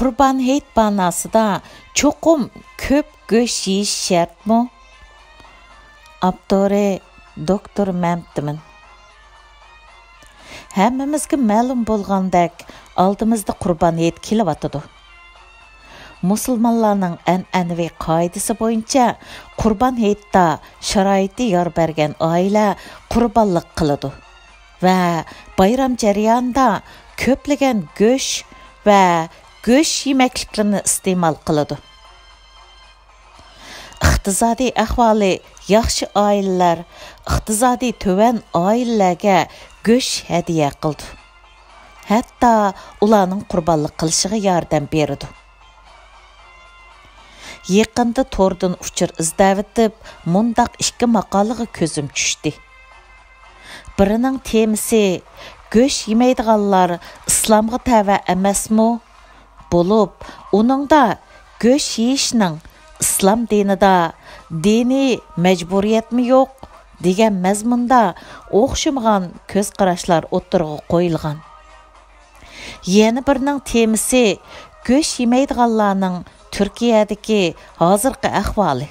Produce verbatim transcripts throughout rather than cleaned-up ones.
قۇربان ھېيت باناسىدا چوقۇم كۆپ گۆش يېيىش شەرتمۇ؟ ئاپتورى: دوكتور مەمتىمىن. ھەممىمىزگە مەلۇم بولغاندەك، ئالدىمىزدا قۇربان ھېيت كېلىۋاتىدۇ. مۇسۇلمانلارنىڭ ئەنئەنىۋى قائىدىسى بويىچە، قۇربان ھېيتتا شارائىتى يار بەرگەن ئائىلە قۇربانلىق قىلىدۇ ۋە بايرام جەريانىدا كۆپلىگەن گۆش ۋە گۆش يېمەكلىكلىرىنى ئىستېمال قىلىدۇ. ئىقتىسادىي ئەھۋالى ياخشى ئائىلىلەر ئىقتىسادىي تۆۋەن ئائىلىلەرگە گۆش ھەدىيە قىلىدۇ. ھەتتا ئۇلارنىڭ قۇربانلىق قىلىشىغا ياردەم بېرىدۇ. يېقىندا توردىن ئۇچۇر ئىزدەۋېتىپ، مۇنداق ئىككى ماقالىغا كۆزۈم چۈشتى. بىرىنىڭ تېمىسى: «گۆش يېمەيدىغانلار ئىسلامغا تەۋە ئەمەسمۇ؟» بولۇپ، ئۇنىڭدا گۆش يېيىشنىڭ ئىسلام دىنىدا دىنىي مەجبۇرىيەتمۇ يوق دېگەن مەزمۇندا ئوخشىمىغان كۆز قاراشلار ئوتتۇرىغا قويۇلغان. يەنە بىرىنىڭ تېمىسى: گۆش يېمەيدىغانلارنىڭ تۈركىيەدىكى ھازىرقى ئەھۋالى.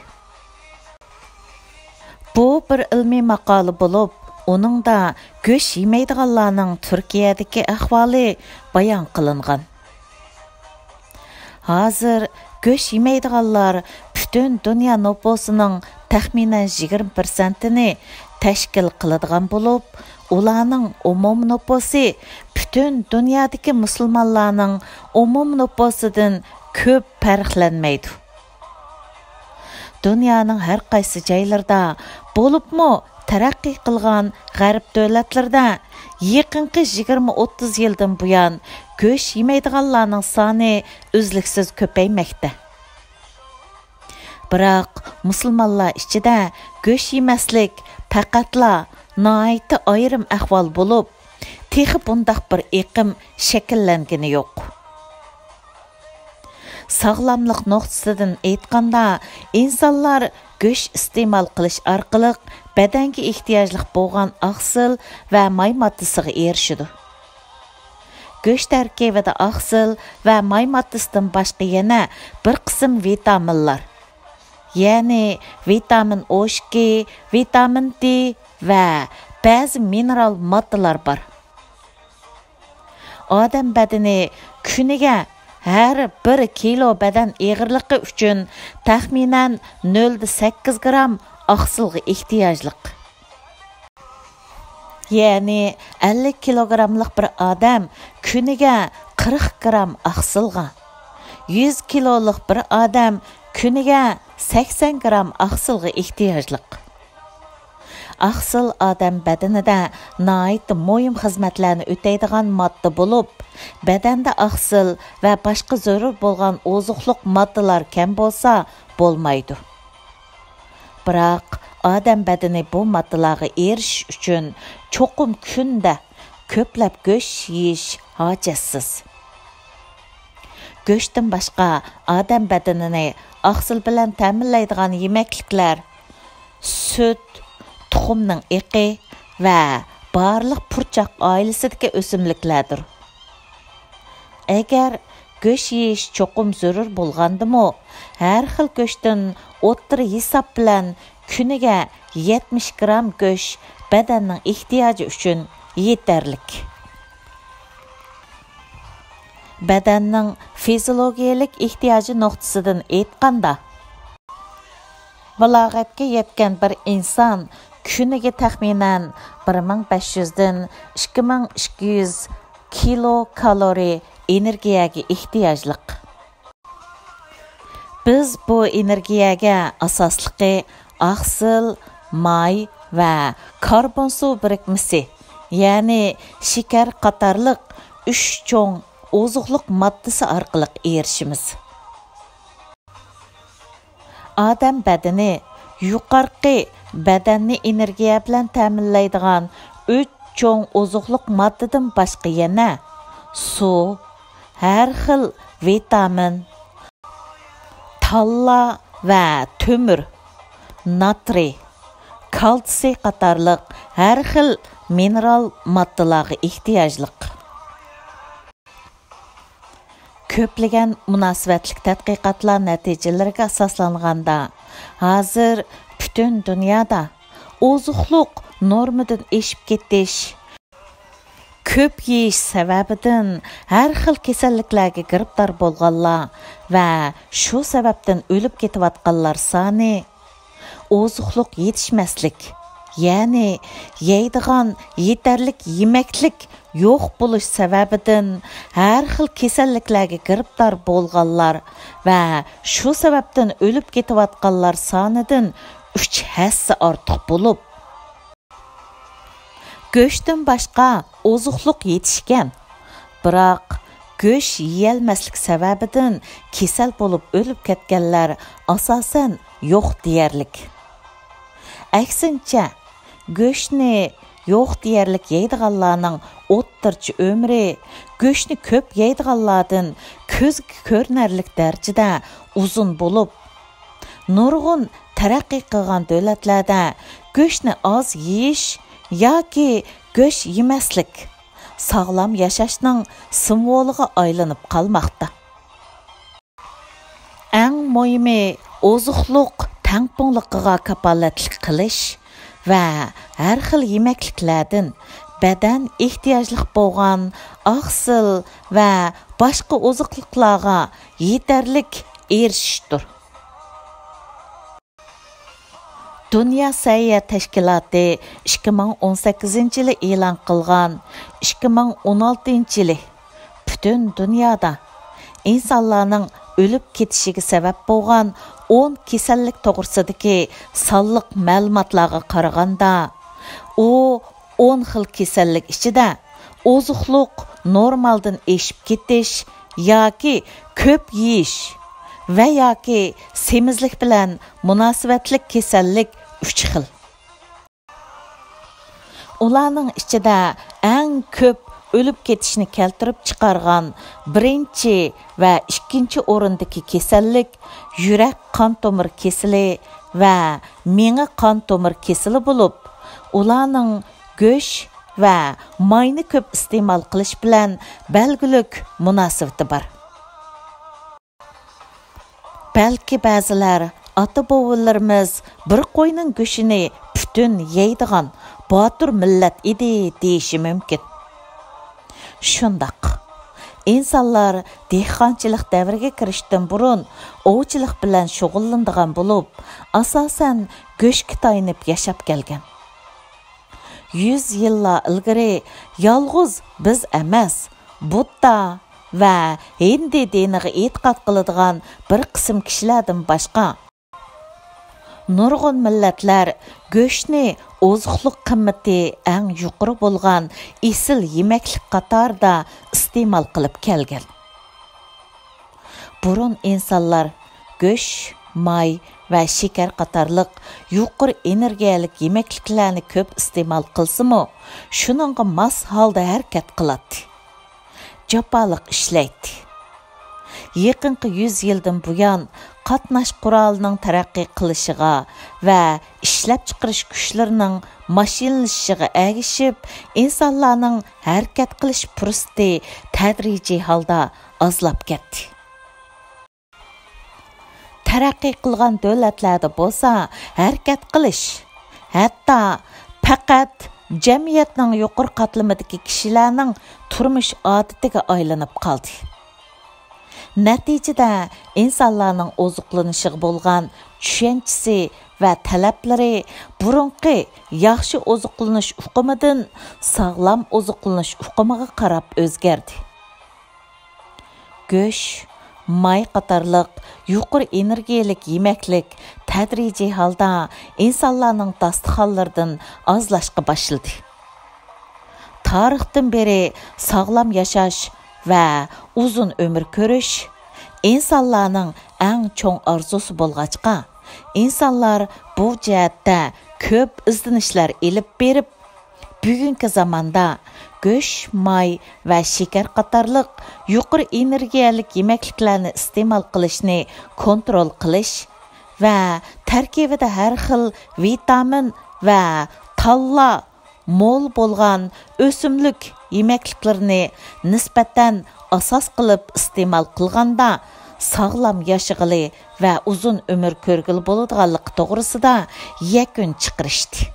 بۇ بىر ئىلمىي ماقالە بولۇپ، ئۇنىڭدا گۆش يېمەيدىغانلارنىڭ تۈركىيەدىكى ئەھۋالى بايان قىلىنغان. ھازىر گۆش يېمەيدىغانلار پۈتۈن دۇنيا نوپۇسىنىڭ تەخمىنەن يىگىرمە پىرسەنتىنى تەشكىل قىلىدىغان بولۇپ، ئۇلارنىڭ ئومۇمىي نوپۇسى پۈتۈن دۇنيادىكى مۇسۇلمانلارنىڭ ئومۇمىي نوپۇسىدىن كۆپ پەرقلەنمەيدۇ. دۇنيانىڭ ھەر قايسى جايلىرىدا، بولۇپمۇ تەرەققىي قىلغان غەرب دۆلەتلىرىدە يېقىنقى يىگىرمە ئوتتۇز يىلدىن بۇيان گۆش يېمەيدىغانلارنىڭ سانى ئۈزلۈكسىز كۆپەيمەكتە. بىراق، مۇسۇلمانلار ئىچىدە گۆش يېمەسلىك پەقەتلا ناھايىتى ئايرىم ئەھۋال بولۇپ، تېخى بۇنداق بىر ئېقىم شەكىللەنگىنى يوق. ساغلاملىق نۇقتىسىدىن ئېيتقاندا، ئىنسانلار گۆش ئىستېمال قىلىش ئارقىلىق بەدەنگە ئېھتىياجلىق بولغان ئاقسىل ۋە ماي ماددىسىغا ئېرىشىدۇ. گۆش تەركىبىدە ئاقسىل ۋە ماي ماددىسىدىن باشقا يەنە بىر قىسىم ۋىتامىنلار، يەنى ۋىتامىن ئو ئىككى، ۋىتامىن دې ۋە بەزى مىنېرال ماددىلار بار. ئادەم بەدىنى كۈنىگە ھەر بىر كىلو بەدەن ئېغىرلىقى ئۈچۈن تەخمىنەن نۆل دە سەككىز گرام ئاقسىلغا ئېھتىياجلىق. يەنى ئەللىك كىلوگراملىق بىر ئادەم كۈنىگە قىرىق گرام ئاقسىلغا، يۈز كىلولۇق بىر ئادەم كۈنىگە سەكسەن گرام ئاقسىلغا ئېھتىياجلىق. ئاقسىل ئادەم بەدىنىدە ناھايىتى مۇھىم خىزمەتلەرنى ئۆتەيدىغان ماددا بولۇپ، بەدەندە ئاقسىل ۋە باشقا زۆرۈر بولغان ئوزۇقلۇق ماددىلار كەم بولسا بولمايدۇ. بىراق، ئادەم بەدىنى بۇ ماددىلارغا ئېرىشىش ئۈچۈن چوقۇم كۈندە كۆپلەپ گۆش يېيىش ھاجەتسىز. گۆشتىن باشقا، ئادەم بەدىنىنى ئاقسىل بىلەن تەمىنلەيدىغان يېمەكلىكلەر سۈت، تۇخۇمنىڭ ئېقى ۋە بارلىق پۇرچاق ئائىلىسىدىكى ئۆسۈملۈكلەردۇر. ئەگەر گۆش يېيىش چوقۇم زۆرۈر بولغاندىمۇ، ھەر خىل گۆشتىن ئوتتۇرا ھېساب بىلەن كۈنىگە يەتمىش گرام گۆش بەدەننىڭ ئېھتىياجى ئۈچۈن يېتەرلىك. بەدەننىڭ فىزىولوگىيەلىك ئېھتىياجى نۇقتىسىدىن ئېيتقاندا، بالاغەتكە يەتكەن بىر ئىنسان كۈنىگە تەخمىنەن بىر مىڭ بەش يۈزدىن ئىككى مىڭ ئىككى يۈز كىلو كالورىيە ئېنېرگىيەگە ئېھتىياجلىق. بىز بۇ ئېنېرگىيەگە ئاساسلىقى ئاقسىل، ماي ۋە كاربون سۇ بىرىكمىسى، يەنى شېكەر قاتارلىق ئۈچ چوڭ ئوزۇقلۇق ماددىسى ئارقىلىق ئېرىشىمىز. ئادەم بەدىنى يۇقىرىقى بەدەننى ئېنېرگىيە بىلەن تەمىنلەيدىغان ئۈچ چوڭ ئوزۇقلۇق ماددىدىن باشقا يەنە سۇ، ھەر خىل ۋىتامىن، تاللا ۋە تۆمۈر، ناترىي، كالتسىي قاتارلىق ھەر خىل مىنېرال ماددىلارغا ئېھتىياجلىق. كۆپلىگەن مۇناسىۋەتلىك تەتقىقاتلار نەتىجىلىرىگە ئاساسلانغاندا، ھازىر پۈتۈن دۇنيادا ئوزۇقلۇق نورمىدىن ئېشىپ كېتىش، كۆپ يېيىش سەۋەبىدىن ھەر خىل كېسەللىكلەرگە گىرىپتار بولغانلار ۋە شۇ سەۋەبتىن ئۆلۈپ كېتىۋاتقانلار سانى، ئوزۇقلۇق يېتىشمەسلىك، يەنى يەيدىغان يېتەرلىك يېمەكلىك يوق بولۇش سەۋەبىدىن ھەر خىل كېسەللىكلەرگە گىرىپتار بولغانلار ۋە شۇ سەۋەبتىن ئۆلۈپ كېتىۋاتقانلار سانىدىن ئۈچ ھەسسە ئارتۇق بولۇپ، گۆشتىن باشقا ئوزۇقلۇق يېتىشكەن، بىراق گۆش يېيەلمەسلىك سەۋەبىدىن كېسەل بولۇپ ئۆلۈپ كەتكەنلەر ئاساسەن يوق دېيەرلىك. ئەكسىنچە، گۆشنى يوق دېيەرلىك يەيدىغانلارنىڭ ئوتتۇرىچە ئۆمرى گۆشنى كۆپ يەيدىغانلاردىن كۆزگە كۆرۈنەرلىك دەرىجىدە ئۇزۇن بولۇپ، نۇرغۇن تەرەققىي قىلغان دۆلەتلەردە گۆشنى ئاز يېيىش ياكى گۆش يېمەسلىك ساغلام ياشاشنىڭ سىمۋولىغا ئايلىنىپ قالماقتا. ئەڭ مۇھىمى، ئوزۇقلۇق تەڭپۇڭلۇقىغا كاپالەتلىك قىلىش ۋە ھەر خىل يېمەكلىكلەردىن بەدەن ئېھتىياجلىق بولغان ئاقسىل ۋە باشقا ئوزۇقلۇقلارغا يېتەرلىك ئېرىشىشتۇر. دۇنيا سەھىيە تەشكىلاتى ئىككى مىڭ ئون سەككىزىنچى يىلى ئېلان قىلغان ئىككى مىڭ ئون ئالتىنچى يىلى پۈتۈن دۇنيادا ئىنسانلارنىڭ ئۆلۈپ كېتىشىگە سەۋەب بولغان ئون كېسەللىك توغرىسىدىكى سانلىق مەلۇماتلارغا قارىغاندا، ئۇ ئون خىل كېسەللىك ئىچىدە ئوزۇقلۇق نورمالدىن ئېشىپ كېتىش ياكى كۆپ يېيىش ۋە ياكى سېمىزلىك بىلەن مۇناسىۋەتلىك كېسەللىك ئۈچ خىل. ئۇلارنىڭ ئىچىدە ئەڭ كۆپ ئۆلۈپ كېتىشنى كەلتۈرۈپ چىقارغان بىرىنچى ۋە ئىككىنچى ئورۇندىكى كېسەللىك يۈرەك قان تومۇر كېسىلى ۋە مېڭە قان تومۇر كېسىلى بولۇپ، ئۇلارنىڭ گۆش ۋە ماينى كۆپ ئىستېمال قىلىش بىلەن بەلگىلىك مۇناسىۋىتى بار. بەلكى بەزىلەر ئاتا-بوۋىلىرىمىز بىر قوينىڭ گۆشىنى پۈتۈن يەيدىغان باتۇر مىللەت ئىدى دېيىشى مۇمكىن. شۇنداق. ئىنسانلار دېھقانچىلىق دەۋرىگە كىرىشتىن بۇرۇن ئوۋچىلىق بىلەن شۇغۇللىنىدىغان بولۇپ، ئاساسەن گۆشكە تايىنىپ ياشاپ كەلگەن. يۈز يىللار ئىلگىرى يالغۇز بىز ئەمەس، بۇددا ۋە ھىندى دىنىغا ئېتىقاد قىلىدىغان بىر قىسىم كىشىلەردىن باشقا، نۇرغۇن مىللەتلەر گۆشنى ئوزۇقلۇق قىممىتى ئەڭ يۇقىرى بولغان ئېسىل يېمەكلىك قاتارىدا ئىستېمال قىلىپ كەلگەن. بۇرۇن ئىنسانلار گۆش، ماي ۋە شېكەر قاتارلىق يۇقىرى ئېنېرگىيەلىك يېمەكلىكلەرنى كۆپ ئىستېمال قىلسىمۇ، شۇنىڭغا ماس ھالدا ھەرىكەت قىلاتتى. جاپالىق ئىشلەيتتى. يېقىنقى يۈز يىلدىن بۇيان، قاتناش قورالىنىڭ تەرەققىي قىلىشىغا ۋە ئىشلەپچىقىرىش كۈچلىرىنىڭ ماشىنىلىشىشىغا ئەگىشىپ، ئىنسانلارنىڭ ھەرىكەت قىلىش پۇرسىتى تەدرىجىي ھالدا ئازلاپ كەتتى. تەرەققىي قىلغان دۆلەتلەردە بولسا، ھەرىكەت قىلىش ھەتتا پەقەت جەمئىيەتنىڭ يۇقىرى قاتلىمىدىكى كىشىلەرنىڭ تۇرمۇش ئادىتىگە ئايلىنىپ قالدى. نەتىجىدە، ئىنسانلارنىڭ ئوزۇقلىنىشىغا بولغان چۈشەنچىسى ۋە تەلەپلىرى بۇرۇنقى ياخشى ئوزۇقلىنىش ئۇقۇمىدىن ساغلام ئوزۇقلىنىش ئۇقۇمىغا قاراپ ئۆزگەردى. گۆش، ماي قاتارلىق يۇقىرى ئېنېرگىيەلىك يېمەكلىك تەدرىجىي ھالدا ئىنسانلارنىڭ داستىخانلىرىدىن ئازلاشقا باشلىدى. تارىختىن بېرى ساغلام ياشاش ۋە ئۇزۇن ئۆمۈر كۆرۈش ئىنسانلارنىڭ ئەڭ چوڭ ئارزۇسى بولغاچقا، ئىنسانلار بۇ جەھەتتە كۆپ ئىزدىنىشلەر ئېلىپ بېرىپ، بۈگۈنكى زاماندا گۆش، ماي ۋە شېكەر قاتارلىق يۇقىرى ئېنېرگىيەلىك يېمەكلىكلەرنى ئىستېمال قىلىشنى كونترول قىلىش ۋە تەركىبىدە ھەر خىل ۋىتامىن ۋە تاللار مول بولغان ئۆسۈملۈك يېمەكلىكلىرىنى نىسبەتەن ئاساس قىلىپ ئىستېمال قىلغاندا، ساغلام ياشىغىلى ۋە ئۇزۇن ئۆمۈر كۆرگىلى بولىدىغانلىقى توغرىسىدا يەكۈن چىقىرىشتى.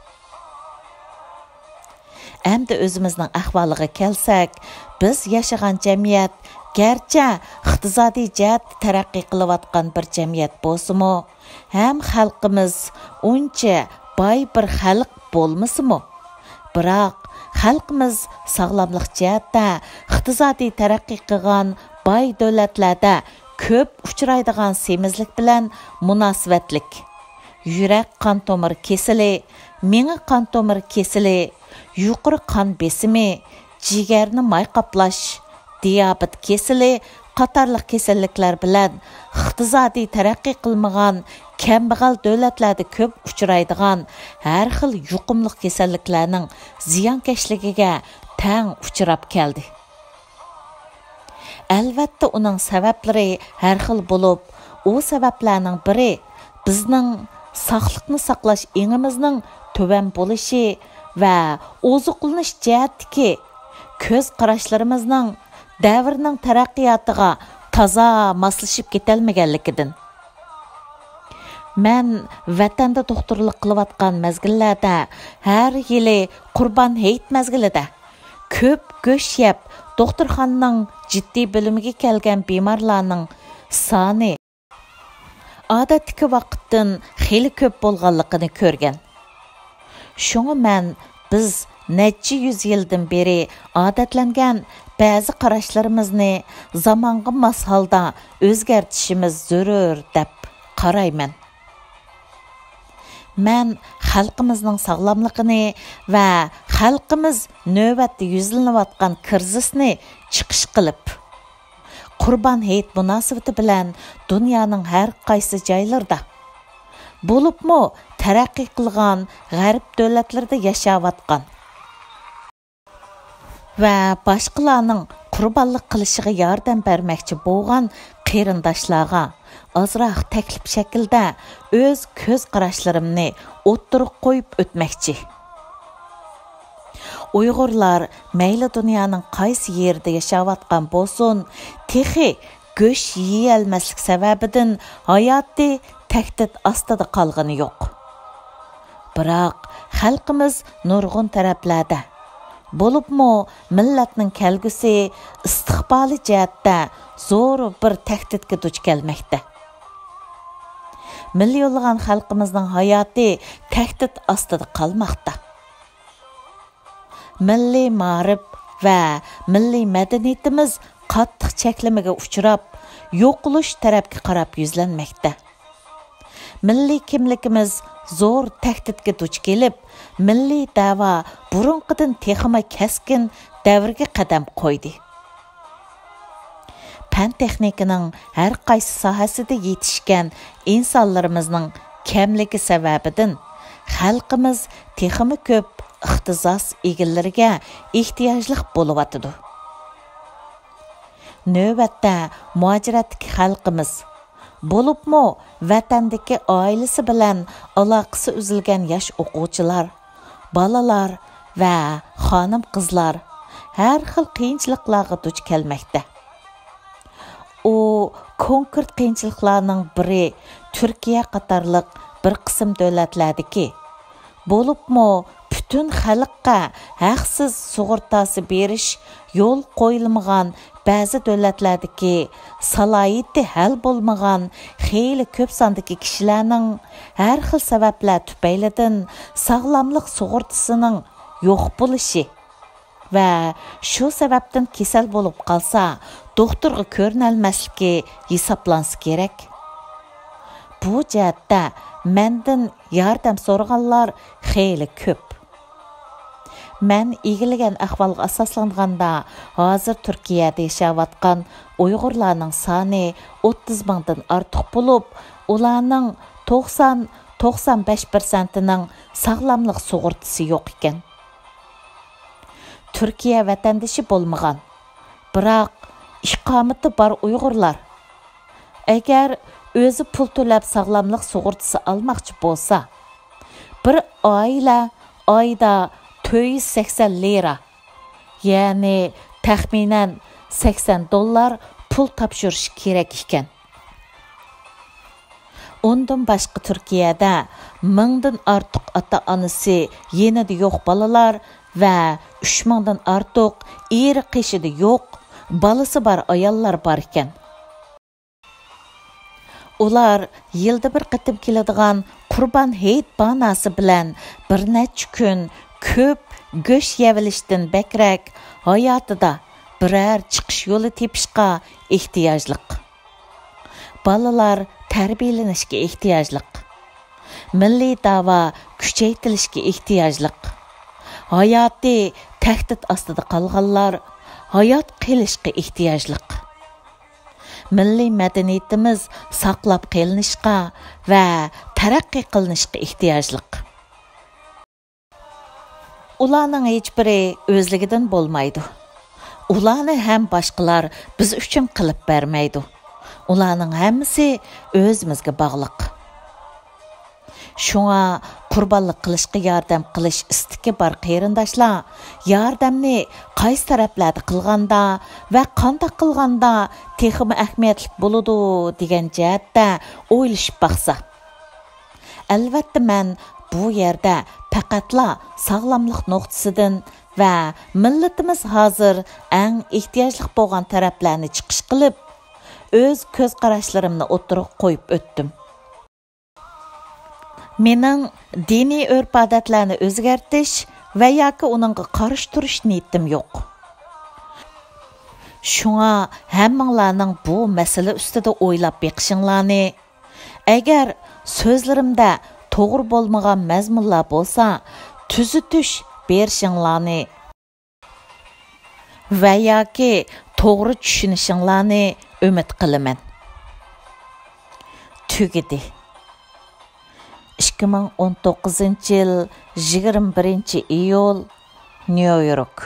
ئەمدى ئۆزىمىزنىڭ ئەھۋالىغا كەلسەك، بىز ياشىغان جەمئىيەت گەرچە ئىقتىسادىي جەھەتتە تەرەققىي قىلىۋاتقان بىر جەمئىيەت بولسىمۇ، ھەم خەلقىمىز ئۇنچە باي بىر خەلق بولمىسىمۇ، بىراق خەلقىمىز ساغلاملىق جەھەتتە ئىقتىسادىي تەرەققىي قىلغان باي دۆلەتلەردە كۆپ ئۇچرايدىغان سېمىزلىك بىلەن مۇناسىۋەتلىك يۈرەك قان تومۇر كېسىلى، مېڭە قان تومۇر كېسىلى، يۇقىرى قان بېسىمى، جىگەرنى ماي قاپلاش، دىيابېت كېسىلى قاتارلىق كېسەللىكلەر بىلەن ئىقتىسادىي تەرەققىي قىلمىغان كەمبەغەل دۆلەتلەردە كۆپ ئۇچرايدىغان ھەر خىل يۇقۇملۇق كېسەللىكلەرنىڭ زىيانكەشلىكىگە تەڭ ئۇچراپ كەلدى. ئەلۋەتتە، ئۇنىڭ سەۋەبلىرى ھەر خىل بولۇپ، ئۇ سەۋەبلەرنىڭ بىرى بىزنىڭ ساقلىقنى ساقلاش ئېڭىمىزنىڭ تۆۋەن بولۇشى ۋە ئوزۇقلىنىش جەھەتتىكى كۆز قاراشلىرىمىزنىڭ دەۋرنىڭ تەرەققىياتىغا تازا ماسلىشىپ كېتەلمىگەنلىكىدىن. مەن ۋەتەندە دوختۇرلۇق قىلىۋاتقان مەزگىللەردە ھەر يىلى قۇربان ھېيت مەزگىلىدە كۆپ گۆش يەپ، دوختۇرخانىنىڭ جىددىي بۆلۈمىگە كەلگەن بىمارلارنىڭ سانى ئادەتتىكى ۋاقىتتىن خېلى كۆپ بولغانلىقىنى كۆرگەن. شۇڭا مەن بىز نەچچە يۈز يىلدىن بېرى ئادەتلەنگەن بەزى قاراشلىرىمىزنى زامانغا ماس ھالدا ئۆزگەرتىشىمىز زۆرۈر دەپ قارايمەن. مەن خەلقىمىزنىڭ ساغلاملىقىنى ۋە خەلقىمىز نۆۋەتتە يۈزلىنىۋاتقان كىرىزىسنى چىقىش قىلىپ، قۇربان ھېيت مۇناسىۋىتى بىلەن دۇنيانىڭ ھەر قايسى جايلىرىدا، بولۇپمۇ تەرەققىي قىلغان غەرب دۆلەتلىرىدە ياشاۋاتقان ۋە باشقىلارنىڭ قۇربانلىق قىلىشىغا ياردەم بەرمەكچى بولغان قېرىنداشلارغا ئازراق تەكلىپ شەكلىدە ئۆز كۆز قاراشلىرىمنى ئوتتۇرىغا قويۇپ ئۆتمەكچى. ئۇيغۇرلار مەيلى دۇنيانىڭ قايسى يېرىدە ياشاۋاتقان بولسۇن، تېخى گۆش يېيەلمەسلىك سەۋەبىدىن ھاياتى تەھدىت ئاستىدا قالغىنى يوق. بىراق، خەلقىمىز نۇرغۇن تەرەپلەردە، بولۇپمۇ مىللەتنىڭ كەلگۈسى، ئىستىقبالى جەھەتتە زور بىر تەھدىتكە دۇچ كەلمەكتە. مىليونلىغان خەلقىمىزنىڭ ھاياتى تەھدىت ئاستىدا قالماقتا. مىللىي مائارىپ ۋە مىللىي مەدەنىيىتىمىز قاتتىق چەكلىمىگە ئۇچراپ، يوقىلىش تەرەپكە قاراپ يۈزلەنمەكتە. مىللىي كىملىكىمىز زور تەھدىتكە دۇچ كېلىپ، مىللىي دەۋا بۇرۇنقىدىن تېخىمۇ كەسكىن دەۋرگە قەدەم قويدى. پەن-تېخنىكىنىڭ ھەر قايسى ساھەسىدە يېتىشكەن ئىنسانلىرىمىزنىڭ كەملىكى سەۋەبىدىن، خەلقىمىز تېخىمۇ كۆپ ئىختىساس ئىگىلىرىگە ئېھتىياجلىق بولۇۋاتىدۇ. نۆۋەتتە مۇھاجىرەتتىكى خەلقىمىز، بولۇپمۇ ۋەتەندىكى ئائىلىسى بىلەن ئالاقىسى ئۈزۈلگەن ياش ئوقۇغۇچىلار، بالىلار ۋە خانىم-قىزلار ھەر خىل قىيىنچىلىقلارغا دۇچ كەلمەكتە. ئۇ كونكرېت قىيىنچىلىقلارنىڭ بىرى تۈركىيە قاتارلىق بىر قىسىم دۆلەتلەردىكى، بولۇپمۇ پۈتۈن خەلققە ھەقسىز سۇغۇرتاسى بېرىش يول قويۇلمىغان بەزى دۆلەتلەردىكى سالاھىيىتى ھەل بولمىغان خېلى كۆپ ساندىكى كىشىلەرنىڭ ھەر خىل سەۋەبلەر تۈپەيلىدىن ساغلاملىق سۇغۇرتىسىنىڭ يوق بولۇشى ۋە شۇ سەۋەبتىن كېسەل بولۇپ قالسا، دوختۇرغا كۆرۈنەلمەسلىكى ھېسابلانسا كېرەك. بۇ جەھەتتە مەندىن ياردەم سورىغانلار خېلى كۆپ. مەن ئىگىلىگەن ئەھۋالغا ئاساسلانغاندا، ھازىر تۈركىيەدە ياشاۋاتقان ئۇيغۇرلارنىڭ سانى ئوتتۇز مىڭدىن ئارتۇق بولۇپ، ئۇلارنىڭ توقسان، توقسان بەش پىرسەنتىنىڭ ساغلاملىق سۇغۇرتىسى يوق ئىكەن. تۈركىيە ۋەتەندىشى بولمىغان، بىراق ئىقامىتى بار ئۇيغۇرلار، ئەگەر ئۆزى پۇل تۆلەپ ساغلاملىق سۇغۇرتىسى ئالماقچى بولسا، بىر ئائىلە ئايدا تۆت يۈز سەكسەن لىرا، يەنى تەخمىنەن سەكسەن دوللار پۇل تاپشۇرۇش كېرەك ئىكەن. ئۇندىن باشقا تۈركىيەدە مىڭدىن ئارتۇق ئاتا-ئانىسى يېنىدا يوق بالىلار ۋە ئۈچ مىڭدىن ئارتۇق ئېرى قېشىدا يوق بالىسى بار ئاياللار باركەن. ئۇلار يىلدا بىر قېتىم كېلىدىغان قۇربان ھېيت باھاناسى بىلەن بىر نەچچە كۈن كۆپ گۆش يەۋېلىشتىن بەكرەك ھاياتىدا بىرەر چىقىش يولى تېپىشقا ئېھتىياجلىق. بالىلار تەربىيەلىنىشكە ئېھتىياجلىق. مىللىي داۋا كۈچەيتىلىشكە ئېھتىياجلىق. ھاياتى تەھدىت ئاستىدا قالغانلار ھايات قېلىشقا ئېھتىياجلىق. مىللىي مەدەنىيىتىمىز ساقلاپ قېلىنىشقا ۋە تەرەققىي قىلىنىشقا ئېھتىياجلىق. ئۇلارنىڭ ھېچبىرى ئۆزلۈكىدىن بولمايدۇ. ئۇلارنى ھەم باشقىلار بىز ئۈچۈن قىلىپ بەرمەيدۇ. ئۇلارنىڭ ھەممىسى ئۆزىمىزگە باغلىق. شۇڭا قۇربانلىق قىلىشقا ياردەم قىلىش ئىستىكى بار قېرىنداشلار ياردەمنى قايسى تەرەپلەردە قىلغاندا ۋە قانداق قىلغاندا تېخىمۇ ئەھمىيەتلىك بولىدۇ دېگەن جەھەتتە ئويلىشىپ باقسا. ئەلۋەتتە، مەن بۇ يەردە پەقەتلا ساغلاملىق نۇقتىسىدىن ۋە مىللىتىمىز ھازىر ئەڭ ئېھتىياجلىق بولغان تەرەپلەرنى چىقىش قىلىپ، ئۆز كۆز قاراشلىرىمنى ئوتتۇرىغا قويۇپ ئۆتتۈم. مېنىڭ دىنىي ئۆرپ-ئادەتلەرنى ئۆزگەرتىش ۋە ياكى ئۇنىڭغا قارشى تۇرۇش نىيىتىم يوق. شۇڭا ھەممىڭلارنىڭ بۇ مەسىلە ئۈستىدە ئويلاپ بېقىشىڭلارنى، ئەگەر سۆزلىرىمدە توغرا بولمىغان مەزمۇنلار بولسا، تۈزىتىش بېرىشىڭلارنى ۋە ياكى توغرا چۈشىنىشىڭلارنى ئۈمىد قىلىمەن. تۈگىدى. ئىككى مىڭ ئون توققۇزىنچى يىل يىگىرمە بىرىنچى ئىيۇل، نيۇ يورك.